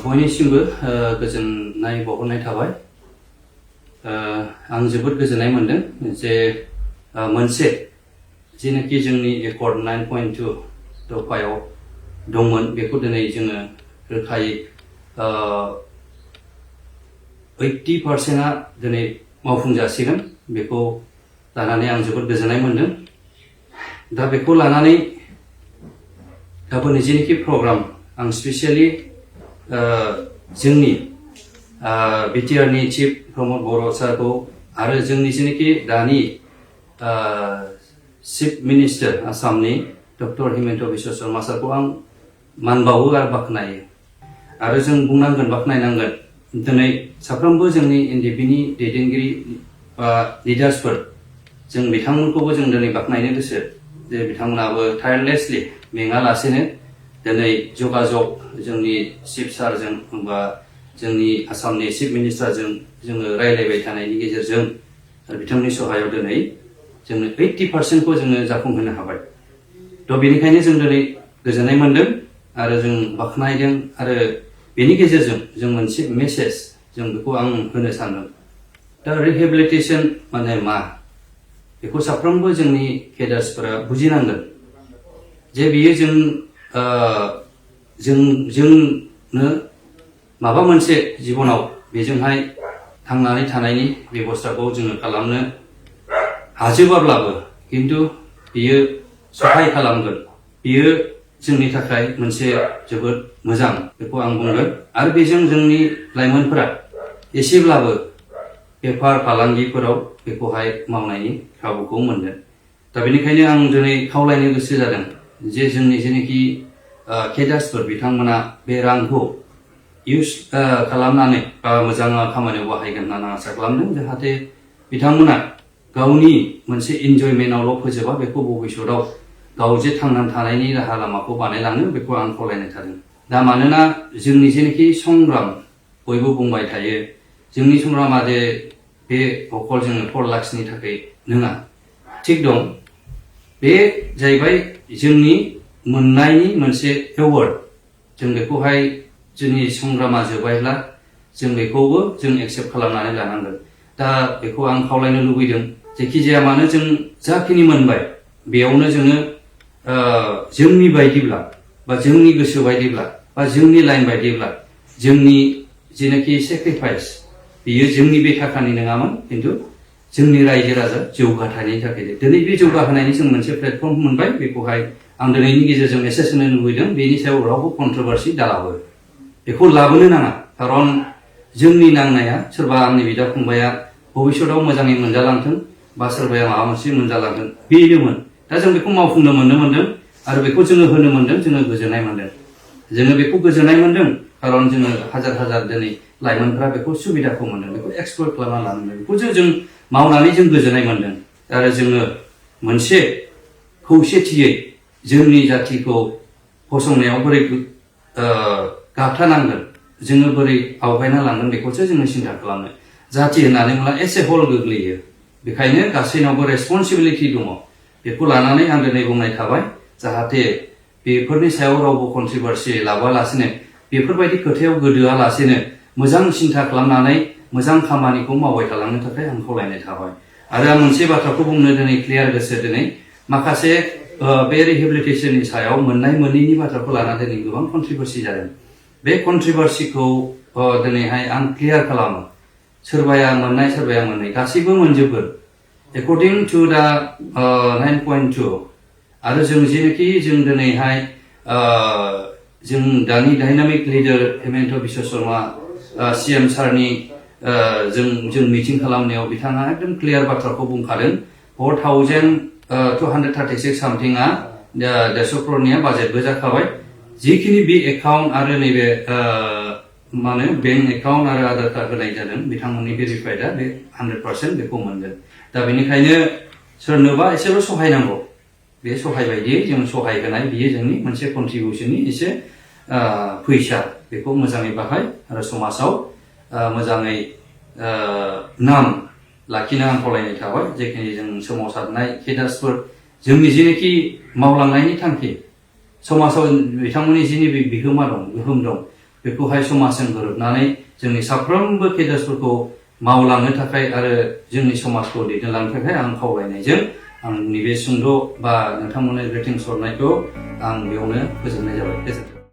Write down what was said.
बयनिसिमबो गोजोननाय बावहरनाय थाबाय। आं जोबोद गोजोननाय मोनदों जे मोनसे जेनाखि जोंनि एकर्ड 9.2 दफायाव दंमोन बेखौ दिनै जोङो रोखायै 80%आ दिनै मावफुंजासिगोन बेखौ लानानै आं जोबोद गोजोननाय मोनदों। दा बेखौ लानानै गाबोननि जेनाखि प्रग्राम आं स्पेसियेलि जोंनि बिटिआरनि चिफ प्रमद बर' सारखौ आरो जोंनि जेनाखि दानि चिफ मिनिस्टार आसामनि डक्टर हिमन्त बिश्व शर्मा सारखौ आं मान बावो आरो बाख्नायो। आरो जों बुंनांगोन बाख्नायनांगोन दिनै साफ्रोमबो जोंनि एनडिपिनि दैदेनगिरि लिडार्सफोर जों बिथांमोनखौबो जों दिनै बाख्नायनो गोसो जे बिथांमोनाबो टायारलेसलि मेङालासेनो दिनै जगाजग जोंनि चिफ सारजों बा जोंनि आसामनि चिफ मिनिस्टारजों जोङो रायलायबाय थानायनि गेजेरजों बिथांनि सहायाव दिनै जोङो 80%खौ जोङो जाफुंहोनो हाबाय। थ' बेनिखायनो जों दिनै गोजोननाय मोनदों आरो जों बाख्नायदों आरो बेनि गेजेरजों जों मोनसे मेसेज जों बेखौ आं होनो सानदों। दा रिहेबिलिटेसन माने मा बेखौ साफ्रोमबो जोंनि केडार्सफोरा बुजिनांगोन जे बियो जोंनो माबा मोनसे जिबनाव बेजोंहाय थांनानै थानायनि बेबस्थाखौ जोङो खालामनो हाजोबाब्लाबो खिन्थु बियो सहाय खालामगोन। बियो जोंनि थाखाय मोनसे जोबोद मोजां बेखौ आं बुंगोन आरो बेजों जोंनि लाइमोनफोरा एसेब्लाबो बेफार फालांगिफोराव बेखौहाय मावनायनि खाबुखौ मोनगोन। दा बेनिखायनो आं दिनै खावलायनो गोसो जादों जे जोंनि जेनाखि केडार्सफोर बिथांमोना बे रांखौ इउज खालामनानै मोजां खामानियाव बाहायगोन होननानै आसा खालामदों जाहाथे बिथांमोना गावनि मोनसे इन्जयमेन्टआवल' फोजोबा बेखौ भबिष्यतआव गाव जे थांनानै थानायनि राहा लामाखौ बानायलाङो बेखौ आं खावलायनाय थादों। दा मानोना जोंनि जेनाखि संग्राम बयबो बुंबाय थायो जोंनि संग्रामा जे बे अकल जोङो 4 लाखसनि थाखाय नङा थिग दं बे जाहैबाय जोंनि मोननायनि मोनसे एवार्ड जों बेखौहाय जोंनि संग्रामा जोबायब्ला जों बेखौबो जों एक्सेप्ट खालामनानै लानांगोन। दा बेखौ आं खावलायनो लुबैदों जेखि जाया मानो जों जाखिनि मोनबाय बेयावनो जोङो जोंनि बायदिब्ला बा जोंनि गोसो बायदिब्ला बा जोंनि लाइन बायदिब्ला जोंनि जेनाखि सेक्रिफाइस बियो जोंनि बे थाखानि नङामोन खिन्थु जोंनि रायजो राजा जौगाथायनि थाखाय दिनै बे जौगाहोनायनि जों मोनसे प्लेटफर्म मोनबाय बेखौहाय आं दिनैनि गेजेरजों मेसेज होनो लुबैदों बेनि सायाव रावबो कन्ट्रोभार्सि दालाबो बेखौ लाबोनो नाङा खारन जोंनि नांनाया सोरबा आंनि बिदा फंबाया भबिष्यतआव मोजाङै मोनजालांथों बा सोरबाया माबा मोनसे मोनजालांथों बेनोमोन। दा जों बेखौ मावफुंनो मोनदों आरो बेखौ जोङो होनो मोनदों जोङो गोजोननाय मोनदों। जोङो बेखौ गोजोननाय मोनदों खारन जोङो हाजार दिनै लाइमोनफ्रा बेखौ सुबिदाखौ मोनदों बेखौ एक्सप्लर खालामना लानांगोन बेखौ जों मावनानै जों गोजोननाय मोनदों आरो जोङो मोनसे खौसेथियै जोंनि जाथिखौ फसंनायाव बोरै गाबथानांगोन जोङो बोरै आवगायना लांगोन बेखौसो जोङो सिन्था खालामनो जाथि होननानै बुङोब्ला एस ए होल गोग्लैयो बेखायनो गासैनावबो रेसपन्सिबिलिटि दङ बेखौ लानानै आं दिनै बुंनाय थाबाय जाहाथे बेफोरनि सायाव रावबो कन्ट्रोभार्सि लाबोआलासिनो बेफोरबायदि खोथायाव गोदोआलासेनो मोजां सिन्था खालामनानै मोजां खामानिखौ मावबाय थालांनो थाखाय आं खावलायनाय थाबाय। आरो आं मोनसे बाथ्राखौ बुंनो दिनै क्लियार गोसो दिनै माखासे बे रिहेबिलिटेसननि सायाव मोननाय मोनैनि बाथ्राखौ लानानै दिनै गोबां कन्ट्रोभार्सि जादों। बे कन्ट्रोभार्सिखौ दिनैहाय आं क्लियार खालामो सोरबाया मोननाय सोरबाया मोननाय गासैबो मोनजोबगोन एकर्डिं टु दा 9.2 आरो जों जेनाखि जों दिनैहाय जों दानि dynamic leader Himanta Biswa Sarma CM सारनि जों मिटिं खालामनायाव बिथाङा एकदम क्लियार बाथ्राखौ बुंखादों 4,236 सामथिंआ 150 क्र'रनिया बाजेटबो जाखाबाय जिखिनि बे एकाउन्ट आरो नैबे मा होनो बेंक एकाउन्ट आरो आधार कार्ड होनाय जादों बिथांमोननि भेरिफाइडआ बे 100% बेखौ मोनगोन। दा बेनिखायनो सोरनोबा एसेल' सहाय नांगौ बे सहाय बायदियै जों सहाय होनाय बियो जोंनि मोनसे कन्ट्रिबिउसननि एसे फैसा बेखौ मोजाङै बाहाय आरो समाजाव मोजाङै नाम लाखिनो आं खावलायनाय थाबाय जेखिनि जों सोमावसारनाय केडार्सफोर जोंनि जेनाखि मावलांनायनि थांखि समाजाव बिथांमोननि जिनि बिहोमा दं गोहोम दं बेखौहाय समाजजों गोरोबनानै जोंनि साफ्रोमबो केडार्सफोरखौ मावलांनो थाखाय आरो जोंनि समाजखौ दैदेनलांनो थाखाय आं खावलायनायजों आंनि बे सुंद' बा नोंथांमोननो ग्रिटिंस हरनायखौ आं बेयावनो फोजोबनाय जाबाय। गोजोन्थों।